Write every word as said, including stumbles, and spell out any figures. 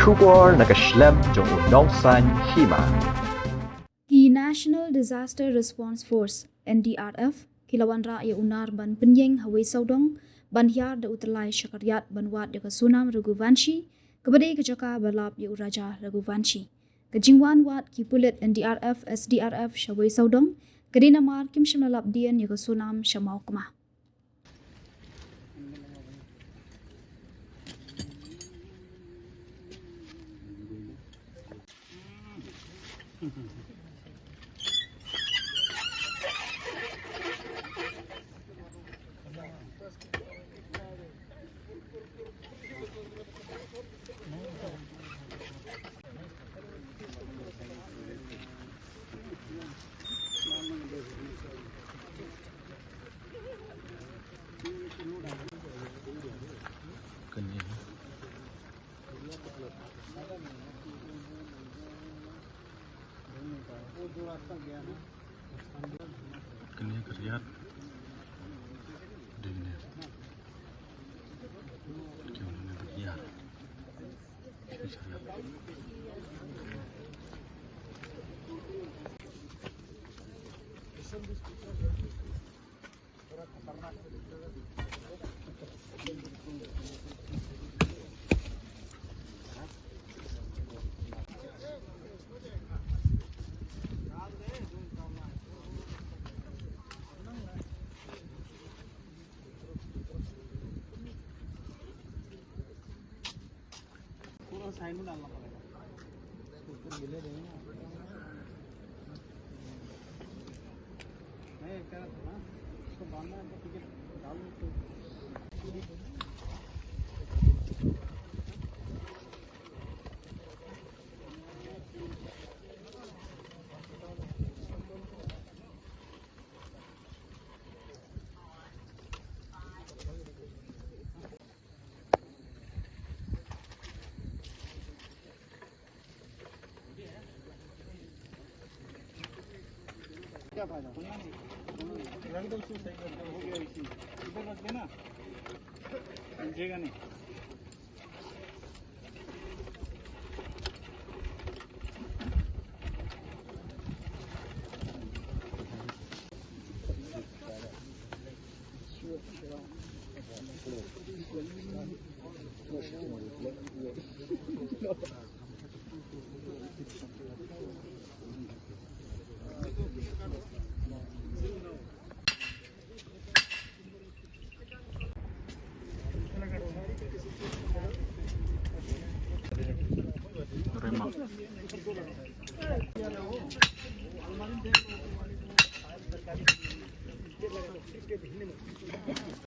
Khubor na ka shlem jong u nongsaiñ hima. Ki National Disaster Response Force, N D R F, ki la wanrah ïa u nar ban pynïeng ha Wei Sawdong ban hiar da u tyllai sha ka riat ban wad ïa ka Sonam Raghuvanshi, kaba dei ka jaka ba lap ïa u Raja Raghuvanshi. Ka jingwan wad ki pulit N D R F, S D R F sha Wei Sawdong ka dei namar kim shym la lap dien ïa ka Sonam sha Mawkma. Kane ka riat. Dine. Kane ka riat. पूरा साइड में डालना पड़ेगा। ऊपर गिले रहेंगे ना। मैं एक कह रहा था ना, इसको बांधना है तो ठीक है, डाल दो। क्या फायदा? रख दो, उसको सही कर दो, हो गया इसी। इधर रख देना, जगह नहीं।